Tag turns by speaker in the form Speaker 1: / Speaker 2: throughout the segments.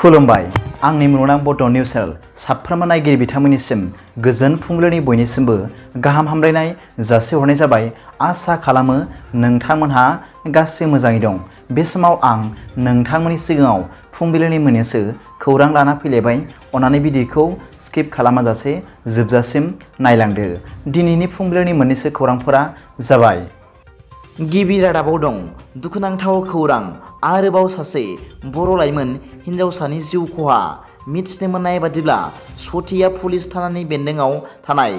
Speaker 1: खुलुमबाय आंनि मुलुगनां बड' निउस चेनेल साफ्रोमबो नायगिरि बिथांमोननिसिम गोजोन फुंबिलिनि बयनिसिमबो गाहाम हामलायनाय जासिहरनाय जाबाय। आसा खालामो नोंथांमोनहा गासै मोजाङै दं। बे समाव आं नोंथांमोननि सिगाङाव फुंबिलिनि मोननैसो खौरां लाना फैलायबाय। अन्नानै भिडिअखौ स्किप खालामाजासे जोबजासिम नायलांदो। दिनैनि फुंबिलिनि मोननैसो खौरांफोरा जाबाय। गिबि रादाबाव दं दुखुनांथाव खौरां। आरोबाव सासे बर' लाइमोन हिन्जावसानि जिउ खहा। मिथिनो मोननाय बादिब्ला सथिया पुलिस थानानि बेन्दोंआव थानाय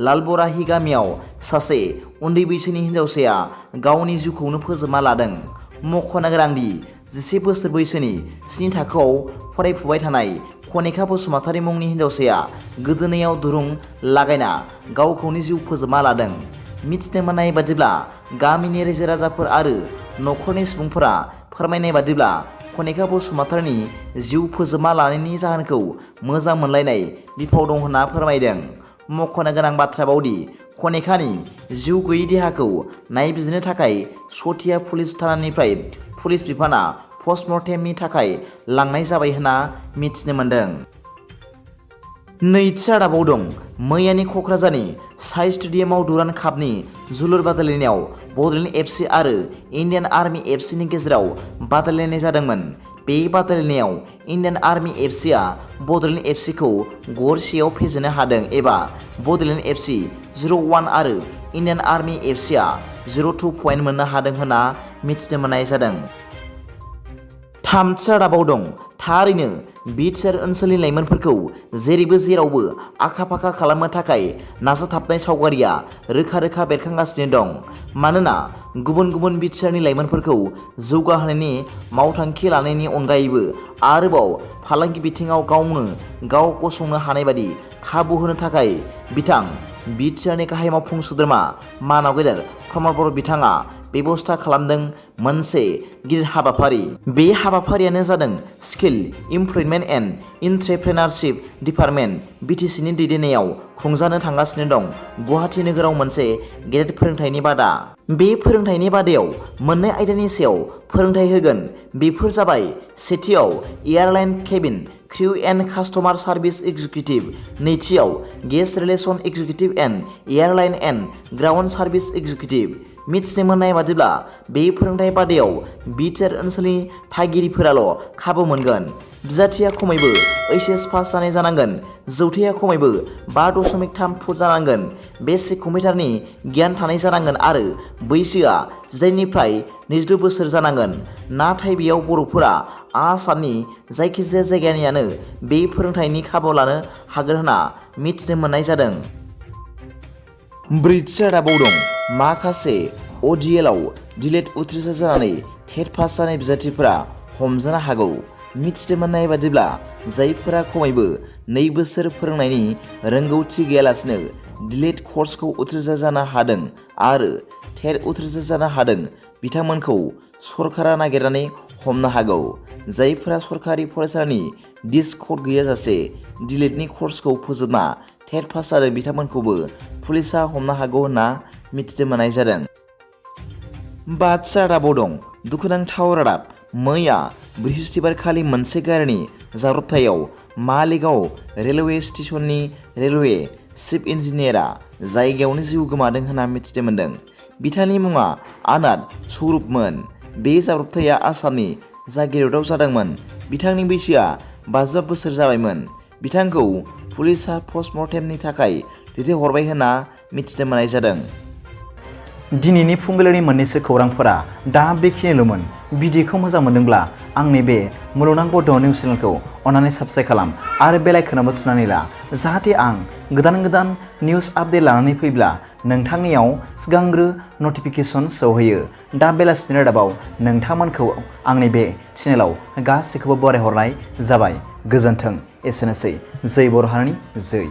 Speaker 1: लालबराहि गामियाव सासे उन्दै बैसोनि हिन्जावसाया गावनि जिउखौनो फोजोबना लादों। मख'नो गोनांदि 11 बोसोर बैसोनि 7 थाखोआव फरायफुबाय थानाय कनिका बसुमतारी मुंनि हिन्जावसाया गोदोनायाव दुरुं लागायना गावखौनो जिउ फोजोबना लादों। मिथिनो मोननाय बादिब्ला गामिनि रायजो राजाफोर आरो न'खरनि सुबुंफोरा फोरमायनाय बादिब्ला कनिका बसुमतारीनि जिउ फोजोबना लानायनि जाहोनखौ मोजां मोनलायनाय बिफाव दं होनना फोरमायदों। मख'नो गोनां बाथ्रा बावदि कनिकानि जिउ गैयै देहाखौ नायबिजिरनो थाखाय सथिया पुलिस थानानिफ्राय पुलिस बिफाना पस्टमर्टेमनि थाखाय लांनाय जाबाय होनना मिथिनो मोन्दों। नैथि रादाबाव दं मैयानि क'क्राझारनि साइ स्टेडियामाव दुरान्ड कापनि जोलुर बादायलायनायाव बड'लेण्ड एफसि आरो इन्डियान आर्मि एफसिनि गेजेराव बादायलायनाय जादोंमोन। बे बादायलायनायाव इन्डियान आर्मि एफसिआ बड'लेण्ड एफसिखौ गरसेयाव फेजेननो हादों एबा बड'लेण्ड एफसि 0-1 आरो इन्डियान आर्मि एफसिआ 0-2 पइन्ट मोननो हादों होनना मिथिनो मोननाय जादों। थामथि रादाबाव दं थारैनो BTR ओनसोलनि लाइमोनफोरखौ जेरैबो जेरावबो आखा-फाखा खालामनो थाखाय नाजाथाबनाय सावगारिया रोखा-रोखा बेरखांगासिनो दं। मानोना गुबुन गुबुन BTRनि लाइमोनफोरखौ जौगाहोनायनि मावथांखि लानायनि अनगायैबो आरोबाव फालांगि बिथिङाव गावनो गाव गसंनो हानाय बादि खाबु होनो थाखाय बिथां BTRनि गाहाय मावफुं सोद्रोमा मानाव गेदेर प्रमद बर' बिथाङा बेबस्था खालामदों मोनसे गिदिर हाबाफारि। बे हाबाफारियानो जादों स्किल इमप्रुभमेन्ट एन्ड एन्ट्रेप्रेनारशिप डिपार्टमेन्ट BTCनि दैदेननायाव खुंजानो थांगासिनो दं गुवाहाटी नोगोराव मोनसे गेदेर फोरोंथायनि बादा। बे फोरोंथायनि बादायाव मोननै आयदानि सायाव फोरोंथाय होगोन। बेफोर जाबाय सेथियाव airline cabin crew and customer service executive, नैथियाव guest relation executive and airline and ground service executive. मिथिनो मोननाय बादिब्ला बे फोरोंथाय बादायाव BTR ओनसोलनि थागिरिफोराल' खाबु मोनगोन। बिजाथिया खमैबो HS पास जानाय जानांगोन। जौथाया खमैबो 5.3 फुट जानांगोन। बेसिक कम्पिउटारनि गियान थानाय जानांगोन आरो बैसोआ 18 निफ्राय 22 बोसोर जानांगोन। नाथाय बेयाव बर'फोरा आसामनि जायखिजाया जायगानियानो बे फोरोंथायनि खाबु लानो हागोन होनना मिथिनो मोननाय जादों। ब्रैथि रादाबाव दं माखासे ODLआव डिलेट उथ्रिसार जानानै टेट पास जानाय बिजाथिफोरा हमजानो हागौ। मिथिनो मोननाय बादिब्ला जायफोरा खमैबो 2 बोसोर फोरोंनायनि रोंगौथि गैयालासिनो डिलेट कर्सखौ उथ्रिसार जानो हादों आरो टेट उथ्रिसार जानो हादों बिथांमोनखौ सरकारा नागिरनानै हमनो हागौ। जायफोरा सरकारि फरायसालिनि डिस कड गैयाजासे डिलेटनि कर्सखौ फोजोबना टेट पास जादों बिथांमोनखौबो पुलिसा हमनो हागौ होनना मिथिनो मोननाय जादों। बाथि रादाबाव दं दुखुनांथाव रादाब। मैया बृहस्पतिबारखालि मोनसे गारिनि जाब्रबथायाव मालिगाव रेलवे स्टेशननि रेलवे चिफ इन्जिनियारा जायगायावनो जिउ गोमादों होनना मिथिनो मोन्दों। बिथांनि मुङा आनाद स्वरुपमोन। बे जाब्रबथाया आसामनि जागिरदआव जादोंमोन। बिथांनि बैसोआ 55 बोसोर जाबायमोन। बिथांखौ पुलिसा पस्टमर्टेमनि थाखाय दैथायहरबाय होनना मिथिनो मोननाय जादों। दिनैनि फुंबिलिनि मोननैसो खौरांफोरा दा बेखिनिल'मोन। भिडिअखौ मोजां मोनदोंब्ला आंनि बे मुलुगनां बड' निउस चेनेलखौ अन्नानै साबस्क्राइब खालाम आरो बेल आइकनआवबो थुनानै ला, जाहाथे आं गोदान गोदान निउस आपडेट लानानै फैब्ला नोंथांनियाव सिगांग्रो नटिफिकेसन सौहैयो। दा बेलासिनि रादाबाव नोंथांमोनखौ आंनि बे चेनेलाव गासैखौबो बरायहरनाय जाबाय। गोजोन्थों। एसेनोसै। जै बर' हारिनि जै।